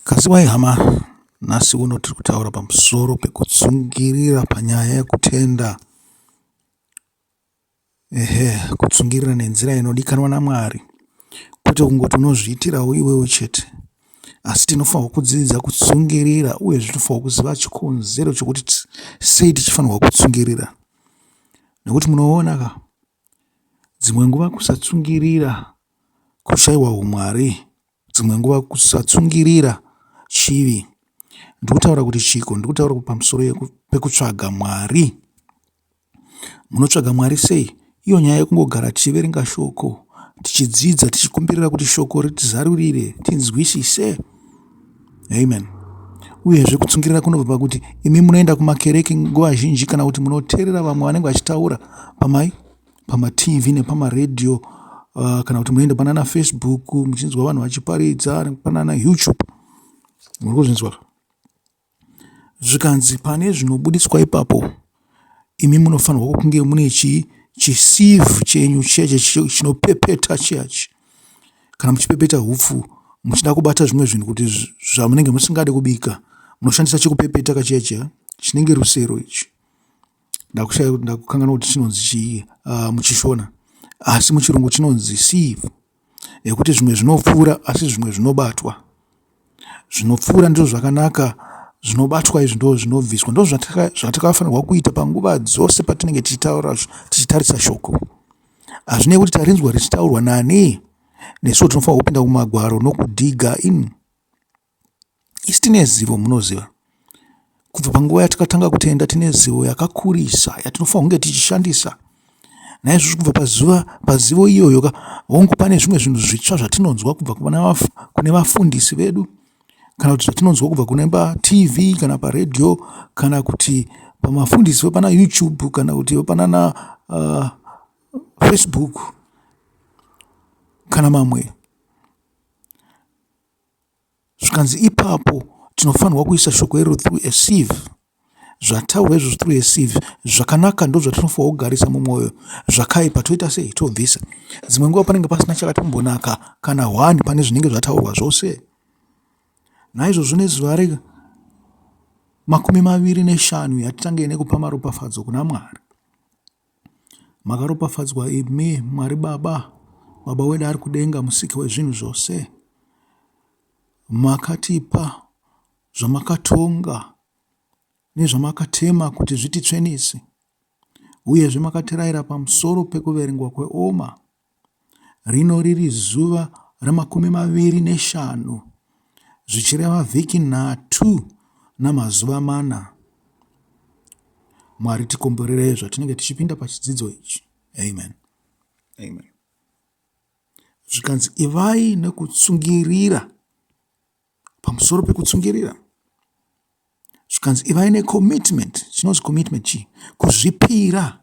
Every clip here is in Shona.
Kasi wai hama, nhasi uno tiri kutaura pamusoro pekutsungirira panyaya yekutenda. Ehe, kutsungirira nenzira inodikanwa naMwari, kwete kungoti unozviitirawo iwewe chete, asi tinofanirwa kudzidza kutsungirira uyezve tinofanirwa kuziva chikonzero chekuti sei tichifanirwa kutsungirira. Nekuti munoona ka, dzimwe nguva kusatsungirira kushaiwa humwari, dzimwe nguva kusatsungirira chivi. Ndiri kutaura kuti chiiko? Ndiri kutaura pamusoro pekutsvaga Mwari. Munotsvaga Mwari sei? Iyo nyaya yekungogara tichiverenga shoko, tichidzidza, tichikumbirira kuti shoko ritizarurire, tinzwisise. Amen. Uyezve kutsungirira kunobva pakuti imi munoenda kumakereke nguva zhinji kana kuti munoteerera vamwe vanenge vachitaura pamai pamatv nepamaredhiyo uh, kana kuti munoenda panana Facebook muchinzwa vanhu vachiparidza panana YouTube muri kuzvinzwa Zvikanzi pane zvinobuditswa ipapo imi munofanirwa kunge mune chii chisieve chenyu chiya chinopepeta chiya kana muchipepeta hupfu muchida kubata zvimwe zvinhu kuti zvamunenge musingade kubika munoshandisa chekupepeta kachiya chiya chinenge rusero ichi ndakushaya ndakukanganwa kuti chinonzi chii uh, muchishona asi muchirungu chinonzi sieve yekuti zvimwe zvinopfuura asi zvimwe zvinobatwa. Zvinopfuura ndizvo zvakanaka, zvinobatwa izvi ndizvo zvinobviswa. Ndizvo zvatakafanirwa kuita panguva dzose patinenge tichitarisa shoko. Hazvinei kuti tarinzwa richitaurwa nani, nesuwo tinofanirwa kupinda mumagwaro nokudhiga in. Isu tine zivo munoziva. Kubva panguva yatakatanga kutenda tine zivo yakakurisa yatinofanira kunge tichishandisa. Naizvozvo kubva pazuva pazivo iyoyo ka hongu pane zvimwe zvinhu zvitsva zvatinonzwa kubva kune vafundisi vedu kana kuti zvatinonzwa kubva kune patv kana paredhiyo kana kuti pamafundisi vepana youtube kana kuti vepanana uh, facebook kana mamwe Zvikanzi ipapo tinofanirwa kuisa shoko iro through a sieve. Zvataurwa izvozvo through a sieve zvakanaka ndozvatinofanirwa kugarisa mumwoyo, zvakaipa toita sei? Tobvisa. Dzimwe nguva panenge pasina chakatombonaka kana hwani pane zvinenge zvataurwa zvose. Naizvozvo nezuva re 25 yatitangei nekupa maropafadzo kuna Mwari. Makaropafadzwa imi Mwari Baba, Baba wedu ari kudenga, Musiki wezvinhu zvose. Makatipa zvamakatonga nezvamakatema kuti zvititsvenese, uyezve makatirayira pamusoro pekuverengwa kweoma. Rino riri zuva ramakumi maviri neshanu, zvichireva vhiki nhatu namazuva mana. Mwari tikomborerei zvatinenge tichipinda pachidzidzo ichi. Amen. Amen. Zvikanzi ivai nekutsungirira pamusoro pekutsungirira. Zvikanzi ivai necommitment. Chinonzi commitment chii? Kuzvipira.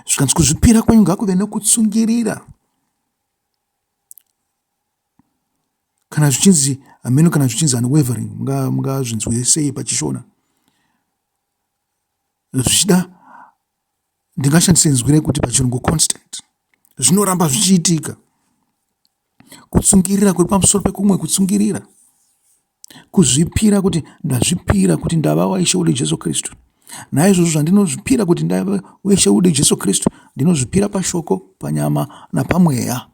Zvikanzi kuzvipira kwenyu ngakuve nekutsungirira. Kana zvichinzi hameno kana zvichinzi unwavering mungazvinzwe sei pachishona. Zvichida ndingashandise inzwi rekuti pachirungu constant. Zvinoramba zvichiitika. Kutsungirira kuri pamusoro pekumwe kutsungirira. Kuzvipira kuti ndazvipira kuti ndava waIshe wedu Jesu Kristu. Naizvozvo zvandinozvipira kuti ndava waIshe wedu Jesu Kristu, ndinozvipira pashoko, panyama napamweya.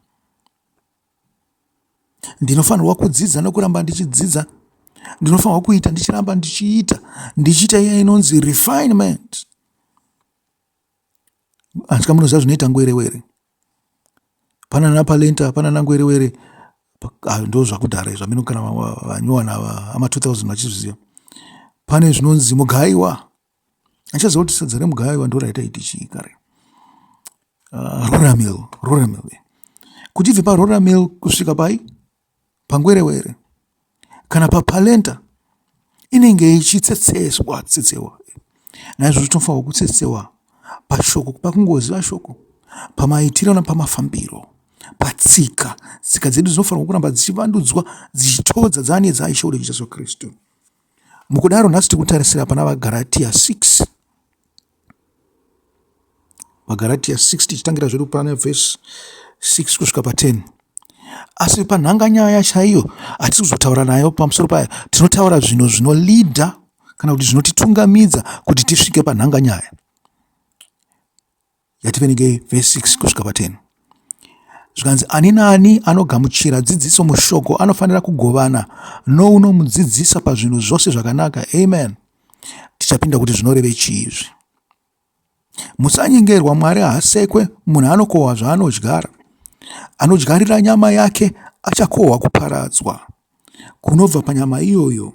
Ndinofanirwa kudzidza nokuramba ndichidzidza. Ndinofanirwa kuita ndichiramba ndichiita, ndichiita iya inonzi refinement. Asika munoziva zvinoita ngwerewere. Panana palenta panana ngwerewere ah, ndo zvakudhara izvo ameno kana vanyowani ava ama 2000 vachizviziva. Pane zvinonzi mugaiwa. Achaziva kuti sadza remugaiwa ndo raitaiti chii kare. Uh, roramil, roramil. Kuti ibve paroramil kusvika pai pangwerewere kana papalenta inenge ichitsetseswa tsetsewa naizvozvo tinofanirwa kutsetsewa pashoko pakungoziva shoko pamaitiro napamafambiro patsika tsika dzedu dzinofanirwa kuramba dzichivandudzwa dzichitodza dzane dzaishe wedu jesu kristu mukudaro nhasi tiri kutarisira pana vagaratiya 6 VaGaratia 6 tichitangira zvedu pana vhesi 6 kusvika pa 10. Asi panhanganyaya chaiyo hatisi kuzotaura nayo pamusoro payo, tinotaura zvinhu zvinolidha kana kuti zvinotitungamidza kuti tisvike panhanganyaya. Ngativerengei vhesi 6 kusvika pa10. Zvikanzi, ani naani anogamuchira dzidziso mushoko anofanira kugovana nounomudzidzisa pazvinhu zvose zvakanaka. Amen. Tichapinda kuti zvinoreve chii izvi. Musanyengerwa, Mwari haasekwe, munhu anokohwa zvaanodyara. Anodyarira nyama yake achakohwa kuparadzwa kunobva panyama iyoyo.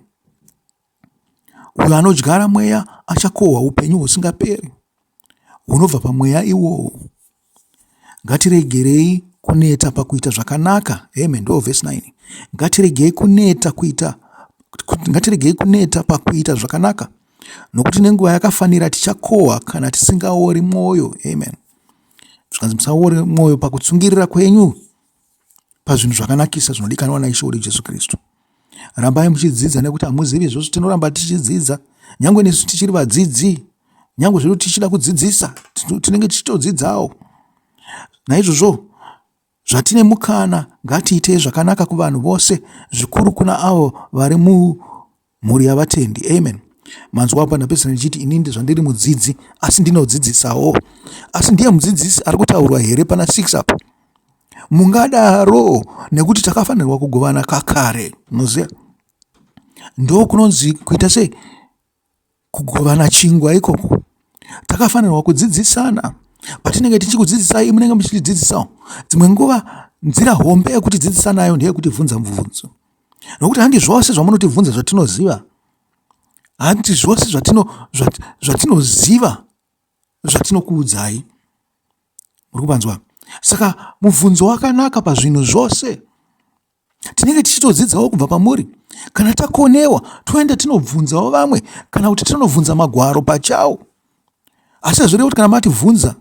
Uyo anodyara mweya achakohwa upenyu husingaperi hunobva pamweya iwowo. Ngatiregerei kuneta pakuita zvakanaka. Amen. Ndo verse 9. Ngatiregei kuneta kuita ngatiregei kuneta pakuita zvakanaka nokuti nenguva yakafanira tichakohwa kana tisingaori mwoyo. Amen. Zvikanzi musaore mwoyo pakutsungirira kwenyu pazvinhu zvakanakisa zvinodikanwa naIshe wedu Jesu Kristu. Rambai muchidzidza nekuti hamuzivi izvozvo, tinoramba tichidzidza nyange nesu tichiri vadzidzi, nyange zvedu tichida kudzidzisa tinenge tichitodzidzawo. Naizvozvo zvatine mukana ngatiitei zvakanaka kuvanhu vose, zvikuru kuna avo vari mu mhuri yavatendi. Amen. Manzwa apa ndapedzisira ndichiti ini zvandiri mudzidzi asi ndinodzidzisawo. Asi ndiye mudzidzisi ari kutaurwa here pana 6 apo? Mungadaro nekuti takafanirwa kugovana kakare. Munoziva? Ndokunonzi kuita sei? Kugovana chingwa ikoko. Takafanirwa kudzidzisana. Patinenge tichikudzidzisai munenge muchitidzidzisawo. Dzimwe nguva nzira hombe yekutidzidzisa nayo ndeyekutibvunza mubvunzo. Nokuti handi zvose zvamunotibvunza zvatinoziva. Handi zvose zvatino zvatinoziva zvatinokuudzai. Muri kupanzwa? Saka mubvunzo wakanaka pazvinhu zvose. Tinenge tichitodzidzawo kubva pamuri. Kana takonewa toenda tinobvunzawo vamwe kana kuti tinobvunza magwaro pachawo. Asi hazvirevi kuti kana matibvunza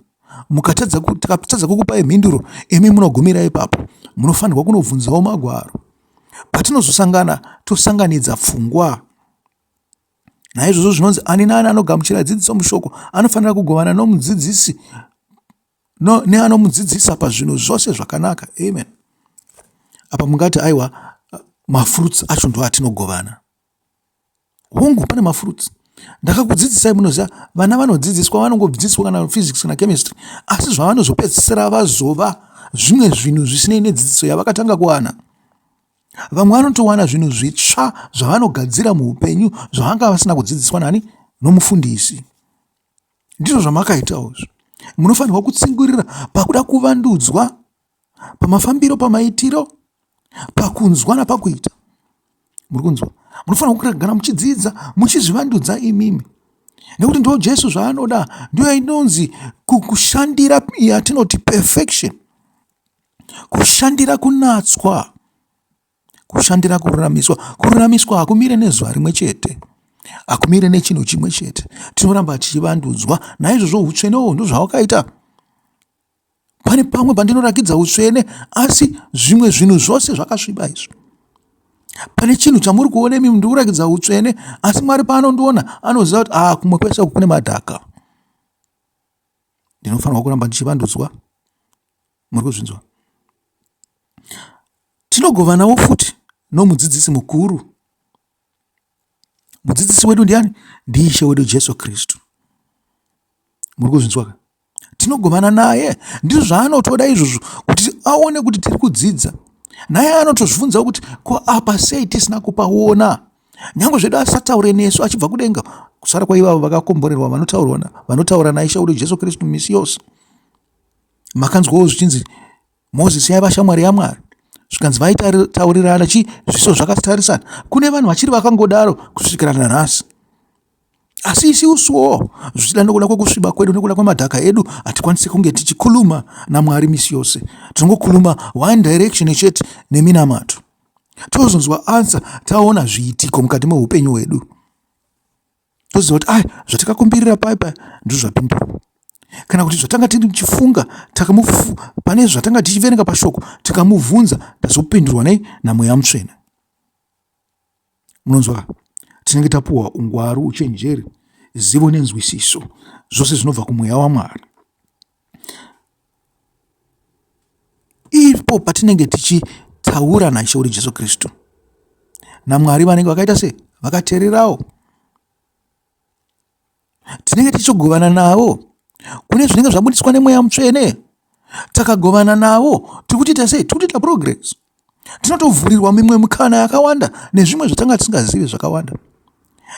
mukatadza tikatadza kukupai mhinduro imi munogumira ipapo. Munofanirwa kunobvunzawo magwaro. Patinozosangana tosanganidza pfungwa. Naizvozvo zvinonzi ani naani anogamuchira dzidziso mushoko anofanira kugovana nomudzidzisi no, neanomudzidzisa pazvinhu zvose zvakanaka. Amen. Apa mungati aiwa mafruits acho ndo atinogovana. Hongu pane mafruits. Ndakakudzidzisai munoziva vana vanodzidziswa vanongodzidziswa kana physics kana chemistry asi zvavanozopedzisira vazova zvimwe zvinhu zvisinei nedzidziso yavakatanga kuwana. Vamwe vanotowana zvinhu zvitsva zvavanogadzira muupenyu zvavanga vasina kudzidziswa nani nomufundisi. Ndizvo zvamakaitawo izvo. Munofanirwa kutsungirira pakuda kuvandudzwa pamafambiro, pamaitiro, pakunzwa napakuita. Muri kunzwa? Munofanirwa kugara muchidzidza muchizvivandudza imimi nekuti ndo Jesu zvaanoda, ndiyo inonzi kushandira yatinoti perfection, kushandira kunatswa. Kushandira kururamiswa. Kururamiswa hakumire nezuva rimwe chete, hakumire nechinhu chimwe chete. Tinoramba tichivandudzwa. Naizvozvo hutsvene uhwu ndozvawakaita. Pane pamwe pandinorakidza hutsvene, asi zvimwe zvinhu zvose zvakasviba izvi. Pane chinhu chamuri kuona imi ndiri kurakidza hutsvene, asi Mwari paanondiona anoziva kuti ah, kumwe kwese uku kune madhaka. Ndinofanirwa kuramba ndichivandudzwa. Muri kuzvinzwa? Tinogovanawo futi nomudzidzisi mukuru. Mudzidzisi wedu ndiani? NdiIshe wedu Jesu Kristu. Muri kuzvinzwa ka? Tinogovana naye. Ndizvo zvaanotoda izvozvo kuti aone kuti tiri kudzidza. Naye anotozvibvunzawo kuti ko apa sei tisina kupaona? Nyange zvedu asataure nesu achibva kudenga, kusara kwaivavo vakakomborerwa vanotaura naIshe wedu Jesu Kristu misi yose. Makanzwawo zvichinzi Mozisi yaiva shamwari yaMwari, zvikanzi vaitaurirana chi zviso zvakatarisana. Kune vanhu vachiri vakangodaro kusvikira nanhasi. Asi isusuwo zvichida nokuda kwekusviba kwedu nekuda kwemadhaka edu hatikwanisi kunge tichikhuluma naMwari misi yose. Tinongokhuluma one direction chete neminamato. Tozonzwa answer taona zviitiko mukati meupenyu hwedu. Toziva kuti ai zvatakakumbirira pai pai ndizvo zvapindurwa. Kana kuti zvatanga tichifunga pane zvatanga tichiverenga pashoko tikamubvunza tazopindurwa nei naMweya Mutsvene. Munonzwa ka? Tinenge tapuwa ungwaru, uchenjeri, zivo nenzwisiso zvose zvinobva kumweya waMwari. Ipo patinenge tichitaura naIshe wedu Jesu Kristu naMwari vanenge vakaita sei? Vakateererawo. Tinenge tichigovana navo kune zvinenge zvabudiswa nemweya mutsvene. Takagovana navo tiri kutiita sei? Tiri kutoita progress. Tinotovhurirwa mimwe mikana yakawanda nezvimwe zvatanga tisingazivi zvakawanda.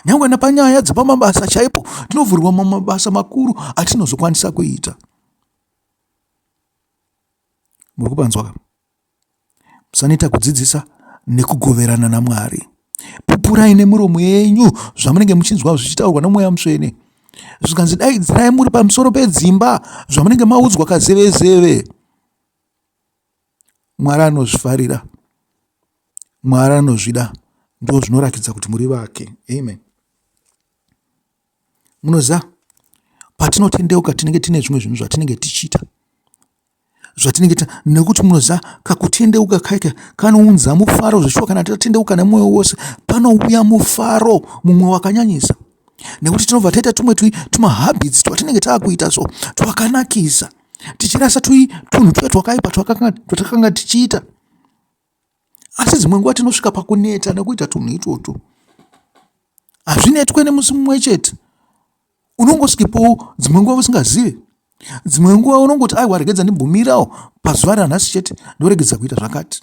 Nyangwe napanyaya dzepamabasa chaipo tinovhurirwa mamwe mabasa makuru atinozokwanisa kuita. Muri kupanzwa ka? Musaneta kudzidzisa nekugoverana naMwari. Pupurai nemiromo yenyu zvamunenge muchinzwa zvichitaurwa noMweya Mutsvene. Zvikanzi daidzirai muri pamusoro pedzimba zvamunenge maudzwa kazevezeve. Mwari anozvifarira. Mwari anozvida. Ndizvo zvinorakidza kuti muri vake. Amen. Munoziva patinotendeuka tinenge tine zvimwe zvinhu zvatinenge tichiita zvatinenge ta nekuti munoziva kakutendeuka kaika kanounza mufaro zveshuwa kana tatendeuka nemwoyo wose panouya mufaro mumwe wakanyanyisa nekuti tinobva taita tumwe tumahabits twatinenge taakuita so twakanakisa tichirasa tunhu tuya twakaipa twatakanga tichiita asi dzimwe nguva tinosvika pakuneta nekuita tunhu itwotwo hazvinetwe nemusi mumwe chete unongosvikipowo dzimwe nguva usingazive dzimwe nguva unongoti aiwa regedza ndimbomirawo pazuva ranhasi chete ndoregedza kuita zvakati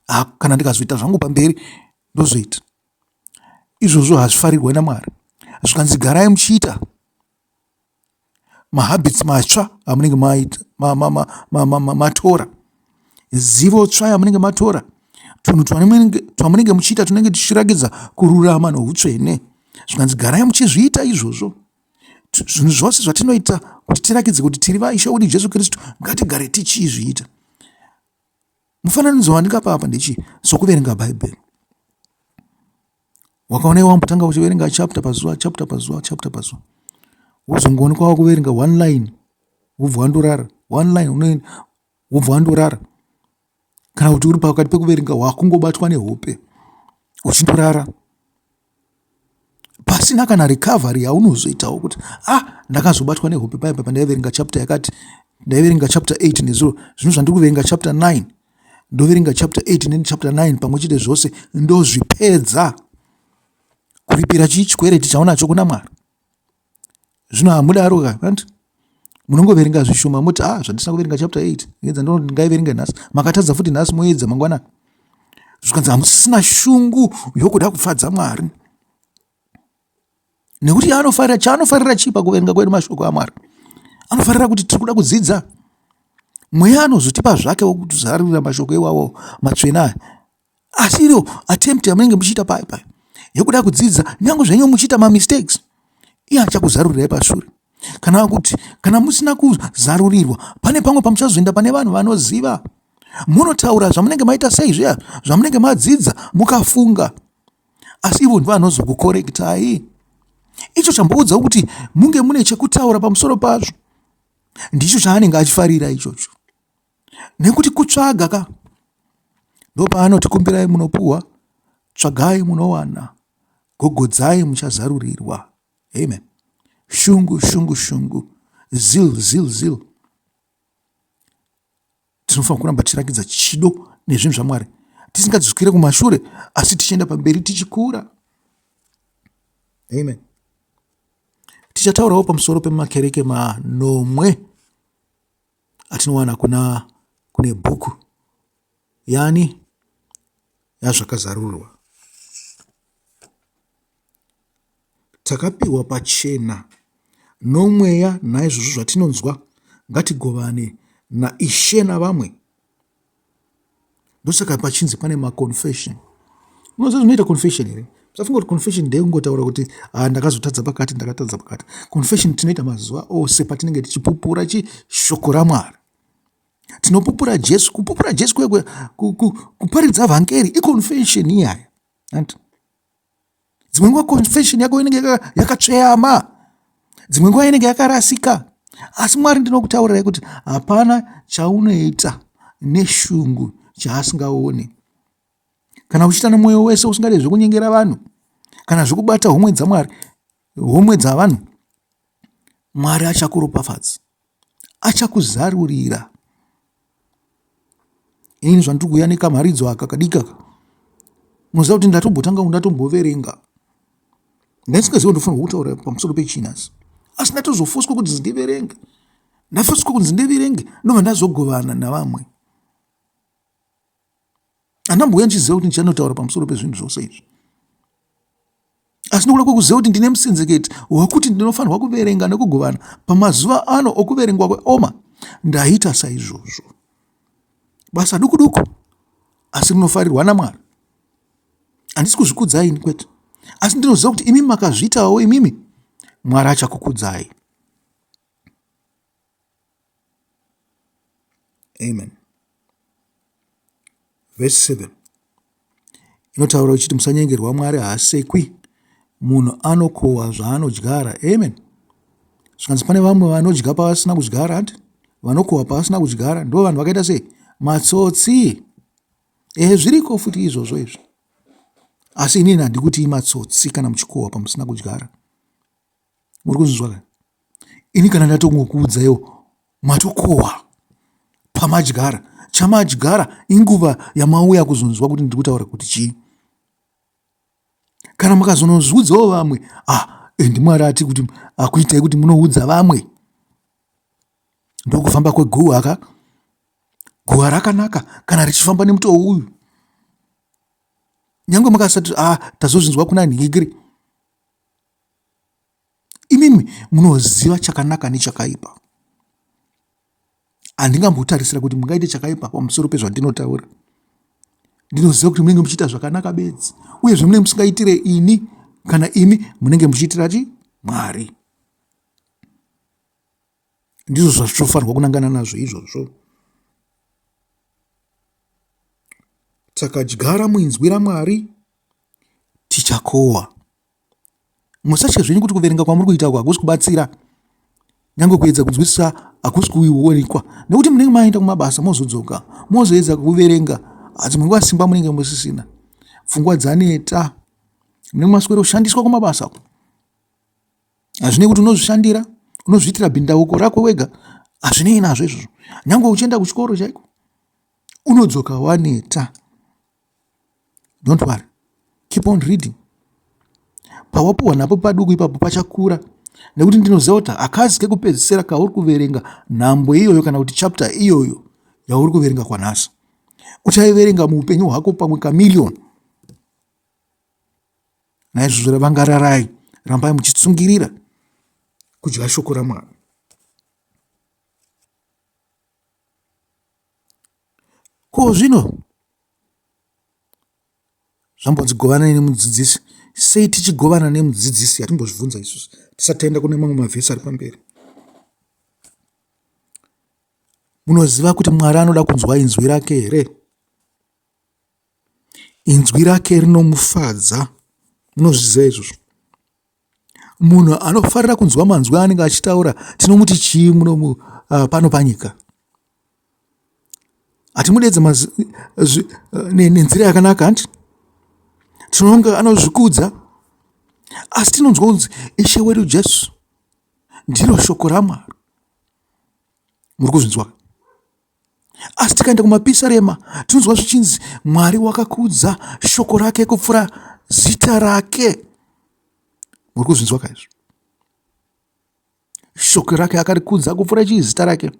ah, kana ndikazoita zvangu pamberi ndozoita izvozvo hazvifarirwe namwari zvikanzi garai muchiita mahabits matsva amunenge maita matora zivo tsva yamunenge matora tunhu twamunenge muchiita tunenge tuchirakidza kururama noutsvene zvikanzi garai muchizviita izvozvo zvinhu zvose zvatinoita kuti tirakidze kuti tiri vaishe wedu jesu kristu ngatigare tichizviita mufananidzo wandingapa apa ndechii sokuverenga bhaibheri wakaona iwe wambotanga uchiverenga chapter pazuva chapter pazuva chapter pazuva wozongoonekwa wakuverenga one line wobva wandorara one line unoenda wobva wandorara kana kuti uri pakati pekuverenga wakungobatwa nehope uchindorara pasina kana recovery yaunozoitawo kuti ah ndakazobatwa nehope paya papa ndaiverenga chapter yakati ndaiverenga chapter 8 nezuro zvino zvandiri kuverenga chapter 9 ndoverenga chapter 8 nechapter 9 pamwe chete zvose ndozvipedza kuripira chii chikwereti chaunacho kuna mwari zvino hamudaro ka anti munongoverenga zvishoma moti ah zvandisina kuverenga chapter 8 edza ndingaiverenga nhasi makatadza futi nhasi moedza mangwana zvikanzi hamusisina shungu yokuda kufadza mwari nekuti anofarira chaanofarira chii pakuverenga kwedu mashoko amwari anofarira kuti tiri kuda kudzidza mweya anozotipa zvake wokutizarurira mashoko iwawo matsvene aya asi iro attempt yamunenge muchiita payo payo yekuda kudzidza nyange zvenyu muchiita mamistakes iye achakuzarurirai pashure kana kuti kana musina kuzarurirwa pane pamwe pamuchazoenda pane vanhu vanoziva munotaura zvamunenge maita sei zviya zvamunenge madzidza mukafunga asi ivo ndivo vanozokukorektai icho chamboudza kuti munge mune chekutaura pamusoro pazvo ndicho chaanenge achifarira ichocho nekuti kutsvaga ka ndopaanoti kumbirai munopuhwa tsvagai munowana gogodzai muchazarurirwa amen shungu shungu shungu zil zil zil tinofanira kuramba tichirakidza chido nezvinhu zvamwari tisingadzokere kumashure asi tichienda pamberi tichikura amen tichataurawo pamusoro pemakereke manomwe atinowana kuna kune bhuku yani yazvakazarurwa Takapiwa pachena noMweya naizvozvo zvatinonzwa ngatigovane naIshe navamwe. Ndosaka pachinzi pane maconfession. Unoziva zvinoita confession here? Musafunga kuti confession ndeyekungotaura kuti ah, ndakazotadza pakati, ndakatadza pakati. Confession tinoita mazuva ose patinenge tichipupura chi shoko raMwari. Tinopupura Jesu, kupupura Jesu kuye kuparidza vhangeri iconfession iyaya. Anti dzimwe nguva confession yako inenge yakatsveyama dzimwe nguva inenge yakarasika asi mwari ndinokutaurirai kuti hapana chaunoita neshungu chaasingaoni kana uchiita nemwoyo wese usingade zvekunyengera vanhu kana zvekubata homwe dzamwari homwe dzavanhu mwari achakuropafadza achakuzarurira. Inini zvandiri kuuya nekamharidzo aka kadiki aka, munoziva kuti ndatombotanga ndatomboverenga, ndaisingaziva ndofanirwa kutaura pamusoro pechii nhasi, asi ndatozofoswa kuti ndiverenge. Ndafoswa kunzi ndiverenge, ndobva ndazogovana navamwe. Handambouya ndichiziva kuti ndichanotaura pamusoro pezvinhu zvose izvi, asi nokuda kwekuziva kuti ndine musenzeketi wekuti ndinofanirwa kuverenga nekugovana pamazuva ano okuverengwa kweoma, ndaita saizvozvo. Basa duku duku asi rinofarirwa naMwari. Handisi kuzvikudzai ini kwete, asi ndinoziva kuti imi makazviitawo imimi, Mwari achakukudzai. Amen. Verse 7 inotaura ichiti musanyengerwa, Mwari haasekwi, munhu anokohwa zvaanodyara. Amen. Zvikanzi pane vamwe vanodya pavasina kudyara, hanti vanokohwa pavasina kudyara, ndo vanhu vakaita sei? Matsotsi. Ehe, zviriko futi izvozvo izvi, asi inini handikuti matsotsi kana muchikohwa pamusina kudyara. Muri kuzvinzwa ka? Ini kana ndatongokuudzaiwo matokohwa pamadyara, chamadyara inguva yamauya kuzonzwa kuti ndiri kutaura kuti chii. Kana mukazonozviudzawo vamwe, ah, endi Mwari ati kuti akuitai kuti munoudza vamwe. Ndokufamba kweguhwa ka, guhwa rakanaka kana richifamba nemutoo uyu. Nyange mukasati ah, tazozvinzwa kuna nhingiri, Imimi munoziva chakanaka nechakaipa. Handingambotarisira kuti mungaite chakaipa pamusoro pezvandinotaura. Ndinoziva kuti munenge muchiita zvakanaka bedzi, uyezve munenge musingaitire ini kana imi munenge muchiitira chi Mwari. Ndizvo zvazvitofanirwa kunangana nazvo izvozvo. Takadyara muinzwi raMwari, tichakohwa. Musatye zvenyu kuti kuverenga kwamuri kuita uku hakusi kubatsira, nyange kuedza kunzwisisa hakusi kuonekwa, nekuti munenge maenda kumabasa mozodzoka mozoedza kuverenga, dzimwe nguva simba munenge musisina, pfungwa dzaneta, munenge maswera kushandiswa kumabasa uku. Hazvinei kuti unozvishandira, unozviitira bhindauko rako wega, hazvinei nazvo izvozvo. Nyange uchienda kuchikoro chaiko unodzoka waneta. Don't worry, keep on reading. Pawapuwa napo paduku ipapo pachakura, nekuti ndinoziva kuti hakazi kekupedzisira kauri kuverenga nhambo iyoyo kana kuti chapter iyoyo yauri kuverenga kwanhasi. Uchaiverenga muupenyu hwako pamwe kamillion. Naizvozvo vangararai, rambai muchitsungirira kudya shoko raMwari. Ko zvino zvambonzi govanai nemudzidzisi, sei tichigovana nemudzidzisi? Hatimbozvibvunza isusu tisati taenda kune mamwe mavhesi ari pamberi. Munoziva kuti Mwari anoda kunzwa inzwi rake here? Inzwi rake rinomufadza. Munozviziva izvozvo? Munhu anofarira kunzwa manzwi aanenge achitaura tinomuti chii muno pano panyika? Hatimudedze nenzira yakanaka hanti? Tinonga anozvikudza, asi tinonzwa kunzi Ishe wedu Jesu ndiro shoko raMwari. Muri kuzvinzwa? Asi tikaenda kumapisarema tinonzwa zvichinzi Mwari wakakudza shoko rake kupfuura zita rake. Muri kuzvinzwa ka izvo? Shoko rake akarikudza kupfuura chii? Zita rake.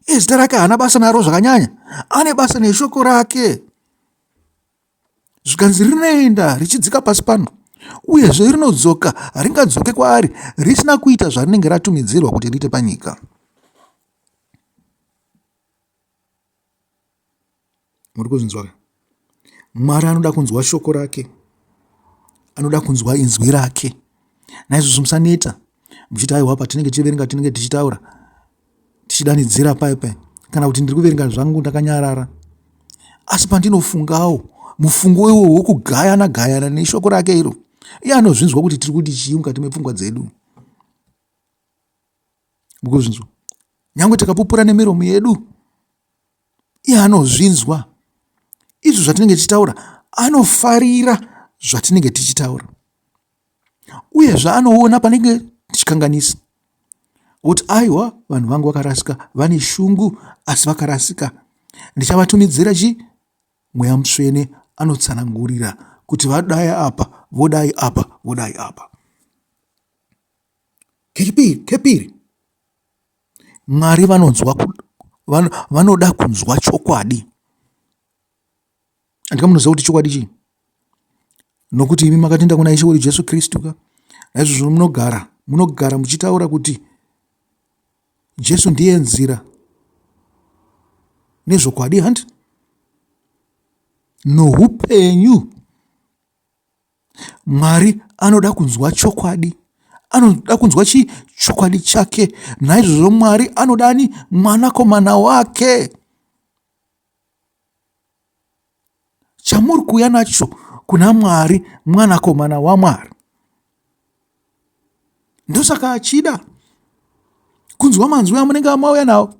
Iye zita rake haana basa naro zvakanyanya, ane basa neshoko rake. Zvikanzi rinoenda richidzika pasi pano, uyezve rinodzoka, haringadzoke kwaari risina kuita zvarinenge ratumidzirwa kuti riite panyika. Muri kuzvinzwa? Mwari anoda kunzwa shoko rake, anoda kunzwa inzwi rake. Naizvozvo musaneta muchiti aiwa patinenge tichiverenga tinenge tichitaura tichidanidzira paye paye, kana kuti ndiri kuverenga zvangu ndakanyarara. Asi pandinofungawo mufungo iwowo wokugayana gayana neshoko rake iro, iye anozvinzwa kuti tiri kuti chii mukati mepfungwa dzedu. Mukuzvinzwa? Nyange tikapupura nemiromo yedu, iye anozvinzwa. Izvo zvatinenge tichitaura, anofarira zvatinenge tichitaura, uye zvaanoona panenge tichikanganisa, oti aiwa, vanhu vangu vakarasika, vane shungu asi vakarasika. Ndichavatumidzira chi Mweya Mutsvene anotsanangurira kuti vadai apa, vodai apa, vodai apa. Kechipiri, kepiri. Mwari vanonzwa vanoda kunzwa chokwadi. Andika munoziva kuti chokwadi chii? Nokuti imi makatenda kuna Ishe wedu Jesu Kristu ka. Naizvozvo munogara, munogara muchitaura kuti Jesu ndiye nzira nezvokwadi hanti nohupenyu. Mwari anoda kunzwa chokwadi, anoda kunzwa chii? Chokwadi chake. Naizvozvo Mwari anodani mwanakomana wake. Chamuri kuuya nacho kuna Mwari, mwanakomana waMwari. Ndosaka achida kunzwa manzwi amunenge amauya nawo.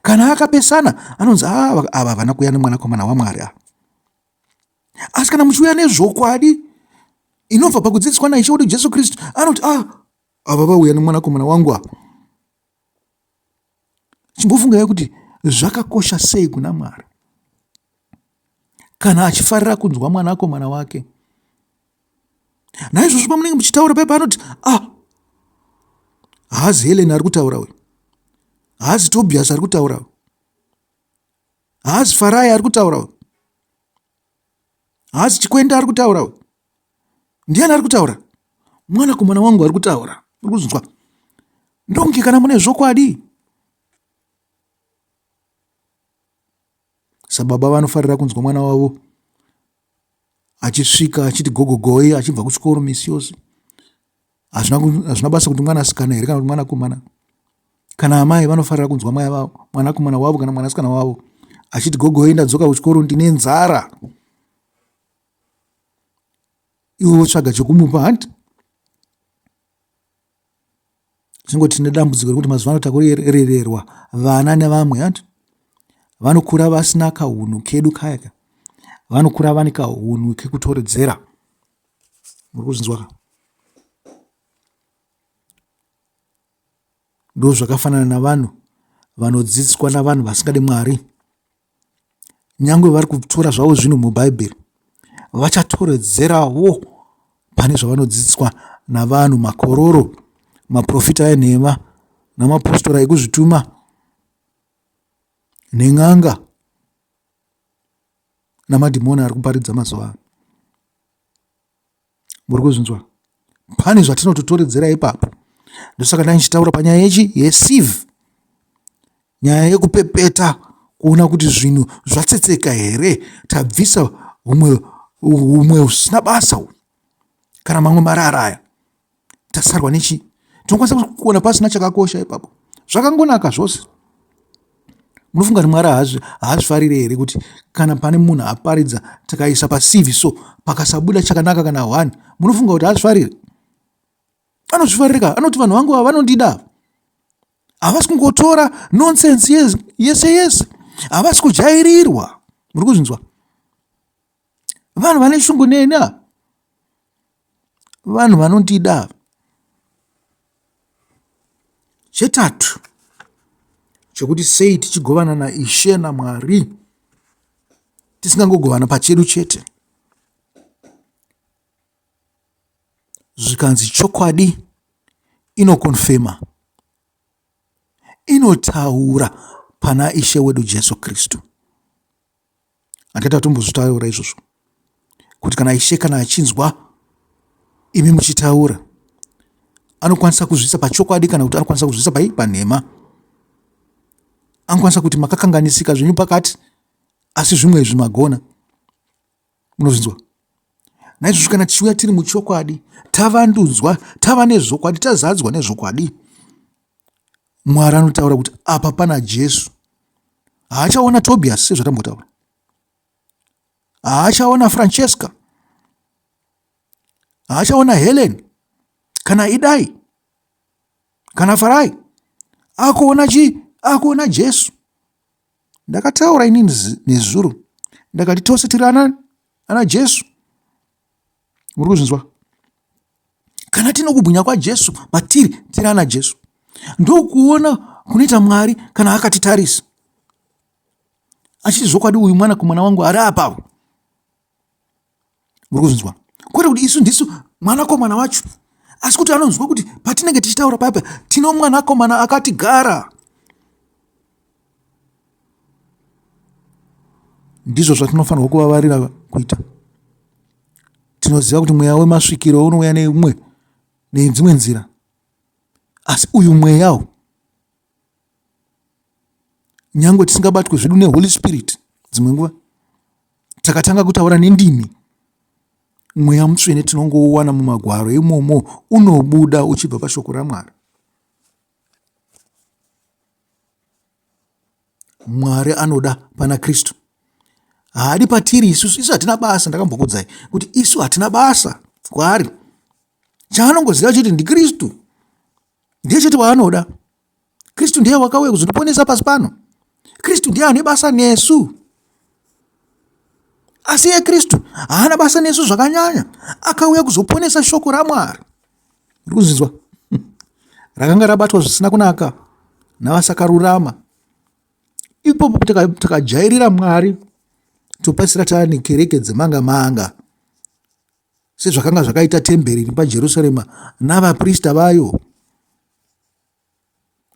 Kana akapesana anonzi ah, ava havana kuuya nemwanakomana waMwari ava. Asi kana muchiuya nezvokwadi inobva pakudzidziswa naIshe wedu Jesu Kristu, anoti ah, ava vauya nemwanakomana wangu ava. Chimbofungai kuti zvakakosha sei kuna Mwari kana achifarira kunzwa mwanakomana wake. Naizvozvo pamunenge muchitaura paipa anoti ah, haazi Helen ari kutaura uyu, haazi Tobias ari kutaura uyu, haazi Farai ari kutaura uyu, haazi Chikwenda ari kutaura uyu. Ndiani ari kutaura? Mwanakomana wangu ari kutaura. Muri kuzvinzwa? Ndonge kana mune zvokwadi. Sababa vanofarira kunzwa mwana wavo achisvika achiti gogogoi achibva kuchikoro misi yose. Hazvina basa kuti mwanasikana here kana kuti mwanakomana. Kana amai vanofarira kunzwa mai vavo, mwanakomana wavo kana mwanasikana wavo achiti gogoi ndadzoka kuchikoro ndine nzara. Iwe wotsvaga chekumupa hanti? Chingoti tine dambudziko rekuti mazuva ano takurererwa vana nevamwe hanti? Vanokura vasina kahunhu kedu kaya ka. Vanokura vane kahunhu kekutoredzera. Muri kuzvinzwa ka? Ndozvakafanana navanhu vanodzidziswa navanhu vasingadi Mwari. Nyangwe vari kutora zvavo zvinhu mubhaibheri vachatoredzerawo pane zvavanodzidziswa navanhu makororo maprofita enhema namapostora ekuzvituma nen'anga namadhimoni ari kuparidza mazuva ano. Muri kuzvinzwa? Pane zvatinototoredzera ipapo. Ndosaka ndanga ndichitaura panyaya yechi yesieve, nyaya yekupepeta kuona kuti zvinhu zvatsetseka here, tabvisa humwe humwe husina basa uhu kana mamwe marara aya, tasarwa nechii? Tinokwanisa kuona pasina chakakosha ipapo, zvakangonaka zvose. Munofunga kuti Mwari haazvifarire here kuti kana pane munhu aparidza tikaisa pasivi so pakasabuda chakanaka kana one, munofunga kuti haazvifarire? Anozvifarira, anoti vanhu vangu ava vanondida, havasi kungotora nonsense yese yese, havasi kujairirwa. Muri kuzvinzwa? Vanhu vane shungu neni ava, vanhu vanondida ava. Chetatu chekuti sei tichigovana naIshe naMwari tisingangogovana pachedu chete, zvikanzi chokwadi inokonfema, inotaura pana Ishe wedu Jesu Kristu. Handati atombozvitaura izvozvo kuti kana Ishe kana achinzwa imi muchitaura anokwanisa kuzviisa pachokwadi kana kuti anokwanisa kuzviisa pai panhema. Anokwanisa kuti makakanganisika zvenyu pakati asi zvimwe izvi magona. Munozvinzwa? Naizvozvo kana tichiuya tiri muchokwadi, tavandudzwa, tava nezvokwadi, tazadzwa nezvokwadi, Mwari anotaura kuti apa pana Jesu. Haachaona Tobias sezvatambotaura. Haachaona Francesca. Haachaona Helen kana Idai kana Farai. Akuona chii? Akuona Jesu. Ndakataura ini nezuro ndakati tose tiri ana ana Jesu. Muri kuzvinzwa? Kana tine kubwinya kwaJesu matiri, tiri ana Jesu. Ndokuona kunoita Mwari kana akatitarisa. Achiti zvokwadi uyu mwanakomana wangu ari apapo. Muri kuzvinzwa? Kwete kuti isu ndisu mwanakomana wacho, asi kuti anonzwa kuti patinenge tichitaura paya paya tino mwanakomana akatigara. Ndizvo zvatinofanirwa kuvavarira kuita. Tinoziva kuti mweya wemasvikiro unouya neimwe nedzimwe nzira, asi uyu mweya uyu nyangwe tisingabatwe zvedu neholy spirit dzimwe nguva takatanga kutaura nendimi mweya mutsvene tinongouwana mumagwaro imomo unobuda uchibva pashoko ramwari Mwari anoda pana Kristu. Haadi patiri isusu, isu hatina basa. Ndakambokuudzai kuti isu hatina basa kwaari. Chaanongoziva chete ndiKristu, ndiye chete waanoda. Kristu ndiye wakauya kuzotiponesa pasi pano. Kristu ndiye ane basa nesu. Asi iye Kristu haana basa nesu zvakanyanya, akauya kuzoponesa shoko raMwari. Uri kuzvinzwa? Rakanga rabatwa zvisina kunaka navasakarurama. Ipopo takajairira Mwari topedzisira tava nekereke dzemanga manga sezvakanga zvakaita temberi iri paJerusarema navaprista vayo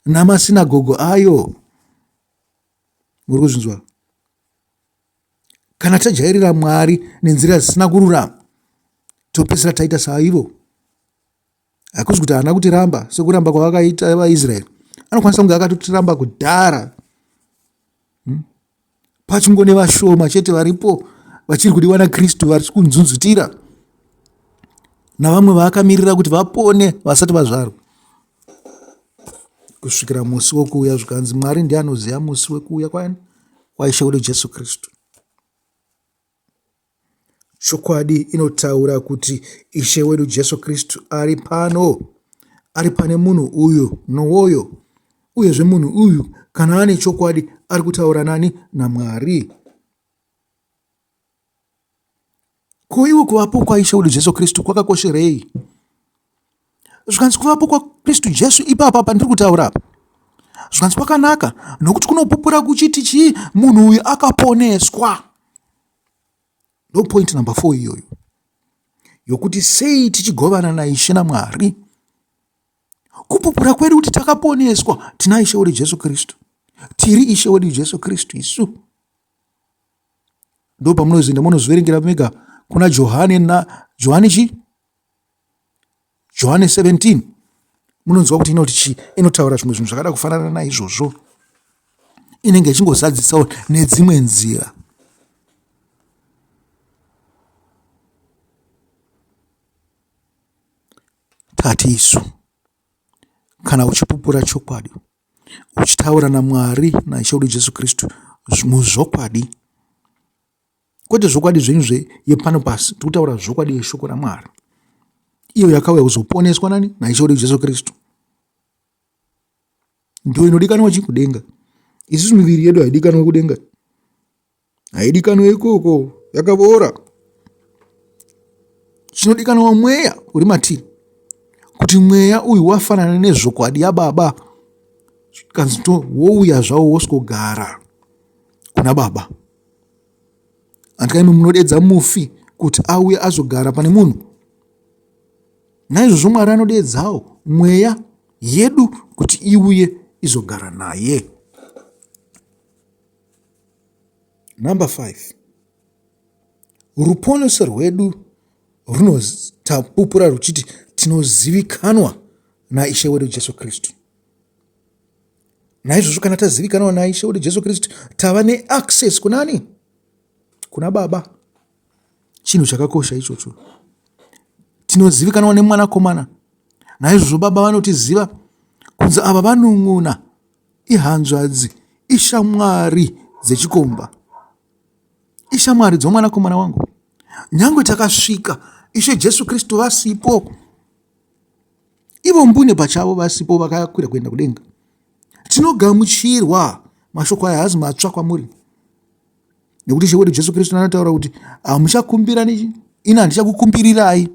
namasinagogo ayo. Muri kuzvinzwa? Kana tajairira Mwari nenzira dzisina kururama, topedzisira taita saivo. Hakusi kuti haana kutiramba sekuramba kwavakaita vaIsraeri. Anokwanisa kunge akatotiramba kudhara. Hmm? Pachingone vashoma chete varipo vachiri kudiwa naKristu vari kunzunzutira navamwe vaakamirira kuti vapone vasati vazvarwa kusvikira musi wokuuya zvikanzi Mwari ndiye anoziva musi wekuuya kwani kwaIshe wedu Jesu Kristu. Chokwadi inotaura kuti Ishe wedu Jesu Kristu ari pano, ari pane munhu uyu nowoyo. Uyezve munhu uyu kana ane chokwadi ari kutaura nani? NaMwari. Ko iwo kuvapo kwaIshe wedu Jesu Kristu kwakakosherei? Zvikanzi kuvapo kwaKristu Jesu ipapa pandiri kutaura apa zvikanzi kwakanaka nokuti kunopupura kuchiti chii munhu uyu akaponeswa. Ndo point number 4 iyoyo yokuti sei tichigovana naIshe naMwari. Kupupura kwedu kuti takaponeswa tina Ishe wedu Jesu Kristu, tiri Ishe wedu Jesu Kristu isu. Ndo pamunozoenda munozviverengera mega kuna Johane na Johane chi Johane 17 munonzwa kuti inoti chii, inotaura zvimwe zvinhu zvakada kufanana naizvozvo, inenge ichingozadzisawo nedzimwe nzira. Tati isu kana uchipupura chokwadi uchitaura naMwari naIshe wedu Jesu Kristu muzvokwadi, kwete zvokwadi zvenyu zveyepano pasi, tiri kutaura zvokwadi yeshoko raMwari iyo yakauya kuzoponeswa nani naIshe wedu Jesu Kristu, ndiyo inodikanwa chi kudenga. Isusu miviri yedu haidikanwe kudenga, haidikanwe ikoko, yakavora. Chinodikanwa mweya uri matiri, kuti mweya uyu wafanana nezvokwadi yababa, kanzi to wouya zvawo woswogara kuna baba. Andikaimi munodedza mufi kuti auye azogara pane munhu. Naizvozvo Mwari anodedzawo mweya yedu kuti iuye izogara naye. Number 5. Ruponeso rwedu runotapupura ruchiti tinozivikanwa naIshe wedu Jesu Kristu. Naizvozvo kana tazivikanwa naIshe wedu Jesu Kristu, tava neaccess kunani? Kuna Baba. Chinhu chakakosha ichocho. Tinozivikanwa nemwanakomana. Naizvozvo Baba vanotiziva kunzi ava vanun'una, ihanzvadzi, ishamwari dzechikomba, ishamwari dzomwanakomana wangu. Nyangwe takasvika Ishe Jesu Kristu vasipo, ivo mbune pachavo vasipo, vakakwira kuenda kudenga, tinogamuchirwa. Mashoko aya haazi matsva kwamuri, nekuti Ishe wedu Jesu Kristu anotaura kuti hamuchakumbira ini handichakukumbirirai,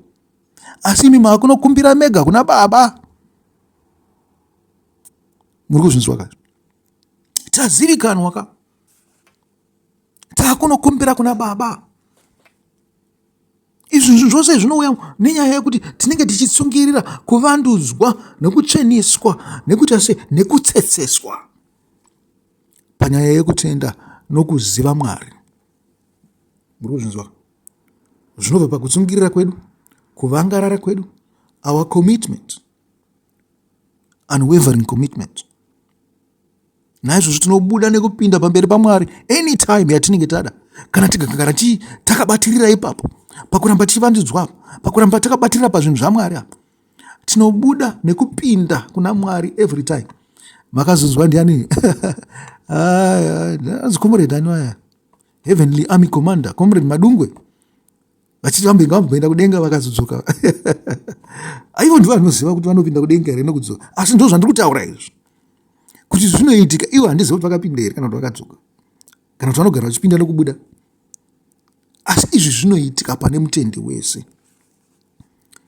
asi imi maakunokumbira mega kuna Baba. Muri kuzvinzwa ka? Tazivikanwa ka? Takunokumbira kuna Baba. Izvi zvinhu zvose zvinouya nenyaya yekuti tinenge tichitsungirira kuvandudzwa nekutsveniswa nekuita se nekutsetseswa panyaya yekutenda nokuziva Mwari. Muri kuzvinzwa? Zvinobva pakutsungirira kwedu, kuvangarara kwedu, our commitment, unwavering commitment. Naizvozvo tinobuda nekupinda pamberi paMwari anytime yatinenge tada, kana tikagara takabatirira ipapo, pakuramba tichivandudzwa apo, pakuramba takabatirira pazvinhu zvaMwari apo, tinobuda nekupinda kuna Mwari every time. Makazonzwa ndiani? Anzi comrade ani vaya? Heavenly Army Commander, Comrade Madungwe. Vachiti vambenge vamboenda kudenga vakazodzoka. Aivo ndivo vanoziva kuti vanopinda kudenga here nekudzoka. Asi ndozvandiri kutaura izvi. Kuti zvinoitika ivo handizivi kuti vakapinda here kana kuti vakadzoka. Kana kuti vanogara vachipinda nekubuda. Asi izvi zvinoitika pane mutendi wese.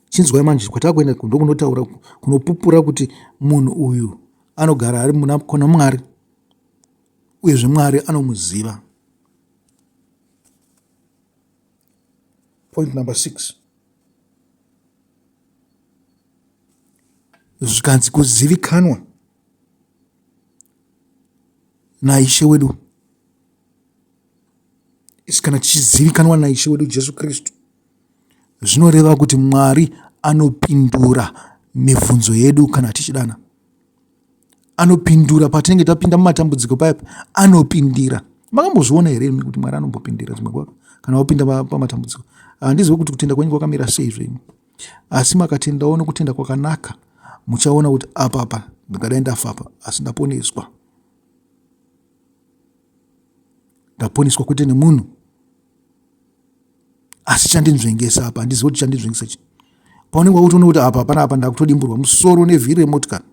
Chinzwai manje kwatakuenda ndokunotaura kunopupura kuti munhu uyu anogara ari muna kuna Mwari uyezve Mwari anomuziva. Point number 6. Zvikanzi kuzivikanwa naIshe wedu. Isi kana tichizivikanwa naIshe wedu Jesu Kristu, zvinoreva kuti Mwari anopindura mibvunzo yedu kana tichidana. Anopindura patinenge tapinda mumatambudziko paya, anopindira. Makambozviona here imi kuti Mwari anombopindira dzimwe nguva kana wapinda pamatambudziko? Handizivi kuti kutenda kwenyu kwakamira sei zvenyu, asi makatendawo nokutenda kwakanaka, muchaona kuti apa apa ndingadai ndafa apa, asi ndaponeswa. Ndaponeswa kwete nemunhu, asi chandinzvengesa apa handizivi kuti chandinzvengesa chii. Paunenge wakutoona kuti apa hapana apa ndakutodimburwa musoro nevhiri remotikari,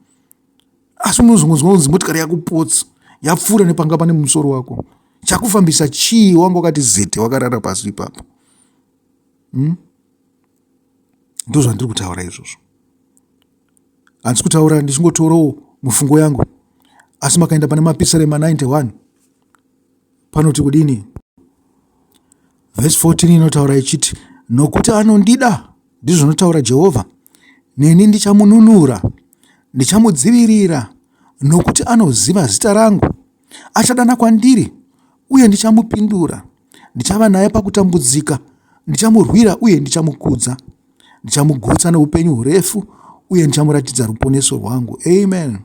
asi unozongonzwa kunzi motikari yakupotsa yapfuura nepanga pane musoro wako. Chakufambisa chii? Wanga wakati zete wakarara pasi ipapo. Ndozvandiri kutaura izvozvo. Handisi kutaura ndichingotorawo mufungo yangu, asi makaenda pane Mapisarema 91 panoti kudini? Vhesi 14 inotaura ichiti, nokuti anondida, ndizvo zvinotaura Jehovha, neni ndichamununura, ndichamudzivirira, nokuti anoziva zita rangu. Achadana kwandiri, uye ndichamupindura. Ndichava naye pakutambudzika, ndichamurwira uye ndichamukudza. Ndichamugutsa noupenyu hurefu, uye ndichamuratidza ruponeso rwangu. Amen.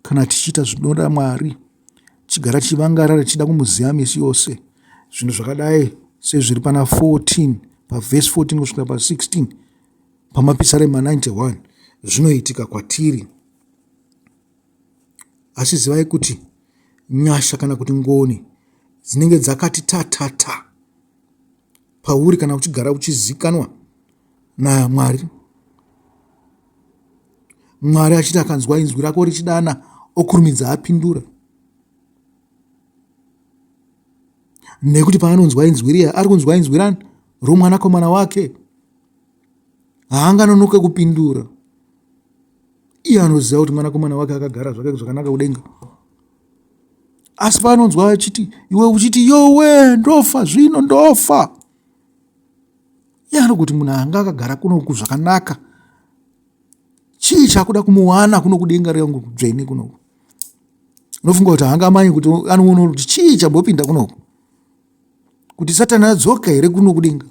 Kana tichiita zvinoda Mwari, tichigara tichivangarara tichida kumuziva misi yose, zvinhu zvakadai sezviri pana 14 pavhesi 14 kusvikira pa16 pamapisarema 91 zvinoitika kwatiri. Asi zivai kuti nyasha kana kuti ngoni dzinenge dzakati tatata pauri kana uchigara uchizikanwa naMwari. Mwari achiti akanzwa inzwi rako richidana okurumidza apindura. Nekuti paanonzwa inzwi riya ari kunzwa inzwi rani? Romwanakomana wake. Haanganonoke kupindura. Iye anoziva kuti mwanakomana wake akagara zvake zvakanaka kudenga. Asi paanonzwa achiti iwe uchiti yowe ndofa zvino ndofa, iye anokuti munhu anga akagara kunoku zvakanaka, chii chakuda kumuwana kuno kudenga rangu kudzvene kunoku? Unofunga kuti haangamanyi kuti anoona kuti chii chambopinda kunoku, kuti Satani adzoka here kuno kudenga?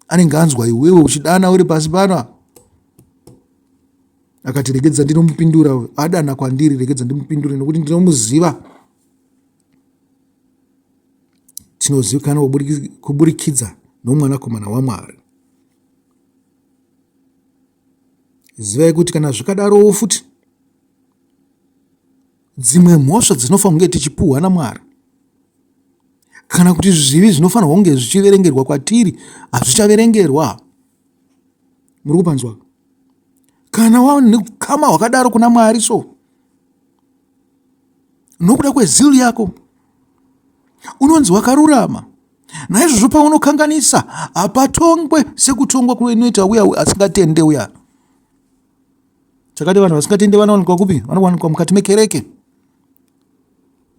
Anenge anzwa iwewe uchidana uri pasi pano, akati regedza ndinomupindura, adana kwandiri, regedza ndimupindure nokuti ndinomuziva. Tinozivikanwa kuburikidza nomwanakomana waMwari. Zivai kuti kana zvikadarowo futi, dzimwe mhosva dzinofanira kunge tichipuhwa naMwari, kana kuti zvivi zvinofanirwa kunge zvichiverengerwa kwatiri hazvichaverengerwa. Muri kupanzwa? Kana wava neukama hwakadaro kuna Mwari, so nokuda kwezil yako unonzi wakarurama. Naizvozvo paunokanganisa hapatongwe sekutongwa kunoita uya asingatende uya. Takati vanhu vasingatende vanowanikwa kupi? Vanowanikwa mukati mekereke.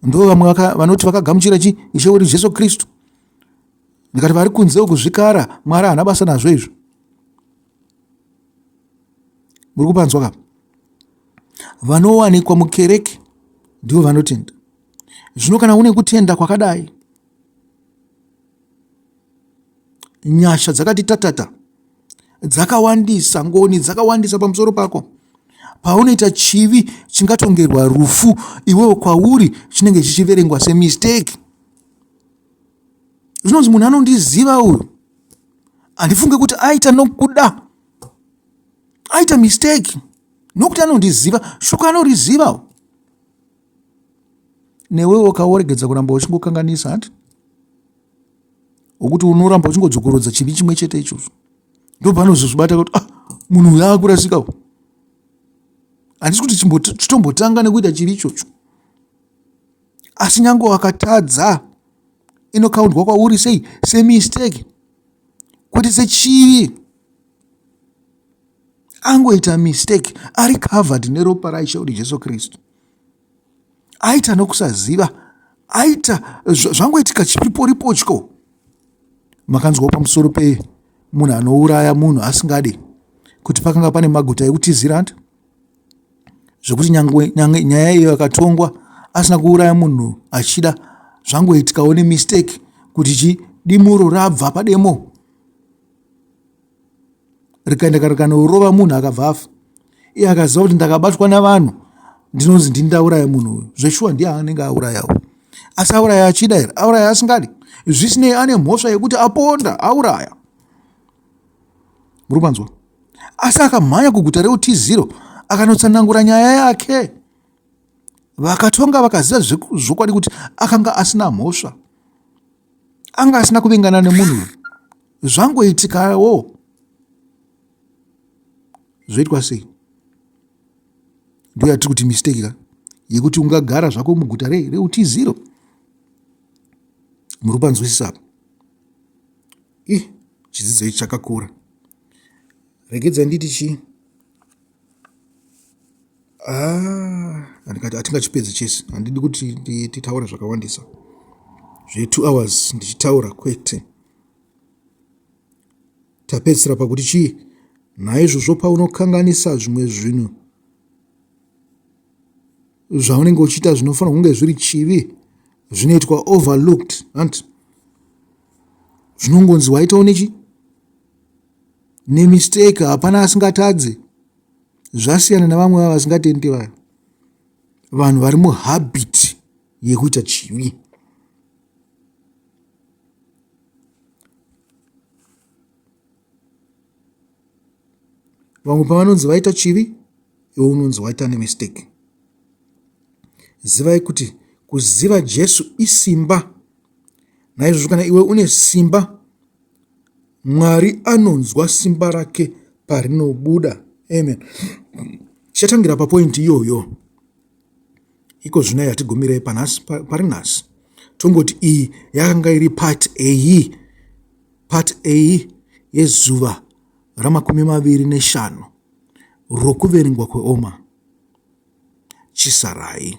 Ndo vamwe vanoti vakagamuchira chi Ishe wedu Jesu Kristu. Ndikati vari kunze uku zvikara, Mwari haana basa nazvo izvo. Muri kupanzwa ka? Vanowanikwa mukereke ndivo vanotenda. Zvino kana une kutenda kwakadai, nyasha dzakati tatata dzakawandisa, ngoni dzakawandisa pamusoro pako. Paunoita chivi chingatongerwa rufu, iwewe kwauri chinenge chichiverengwa semistake. Zvinonzi munhu anondiziva uyu, handifunge kuti aita nokuda, aita mistake nokuti anondiziva, shoko anoriziva. Newewo ukaworegedza kuramba uchingokanganisa hanti wokuti unoramba uchingodzokorodza chivi chimwe chete ichocho, ndopanozozvibata kuti ah, munhu uyu aakurasika u. Handisi kuti chitombotanga nekuita chivi ichocho, asi nyange wakatadza inokaundwa kwauri sei? Semistake, kwete sechivi. Angoita mistake ari covered neropa raIshe wedu Jesu Kristu. Aita nokusaziva, aita zvangoitika chiriporipotyo. Makanzwawo pamusoro pemunhu anouraya munhu asingadi, kuti pakanga pane maguta ekutizira hanti? Zvekuti nyangwe nyaya iyo yakatongwa asina kuuraya munhu achida, zvangoitikawo nemistake kuti chi dimuro rabva pademo rikaenda rikanorova munhu akabva afa. Iye akaziva kuti ndakabatwa navanhu ndinonzi ndini ndauraya munhu uyu. Zveshuwa ndiye anenge aurayawo, asi auraya achida here? Auraya asingadi? Zvisinei ane mhosva yekuti aponda, auraya. Muri kupanzwa? Asi akamhanya kuguta reutiziro akanotsanangura nyaya yake. Vakatonga vakaziva zvokwadi kuti akanga asina mhosva, anga asina kuvengana nemunhu uyu. Zvangoitikawo, zvoitwa sei? Ndiyo yatiri kuti mistake ka, yekuti ungagara zvako muguta reutiziro. Muri kupanzwisisa apa? Ih, chidzidzo ichi chakakura. Regedzai nditi chii? Ah, andikati hatingachipedzi chese. Handidi kuti titaure zvakawandisa. Zve 2 hours ndichitaura kwete. Tapedzisira pakuti chii? Naizvozvo paunokanganisa zvimwe zvinhu zvaunenge uchiita zvinofanira kunge zviri chivi, zvinoitwa overlooked, hanti? Zvinongonzi waitawo nechi nemistake, hapana asingatadzi. Zvasiyana navamwe vava vasingatendi vaya, vanhu vari muhabit yekuita chivi. Vamwe pavanonzi vaita chivi, iwe unonzi waita nemistake. Zivai kuti kuziva Jesu isimba. Naizvozvo kana iwe une simba, Mwari anonzwa simba rake parinobuda. Amen. Tichatangira papoint iyoyo. Iko zvino yatigumirei panhasi pari nhasi. Tongoti iyi yakanga iri part A. Part A yezuva ramakumi maviri neshanu rokuverengwa kweOma. Chisarai.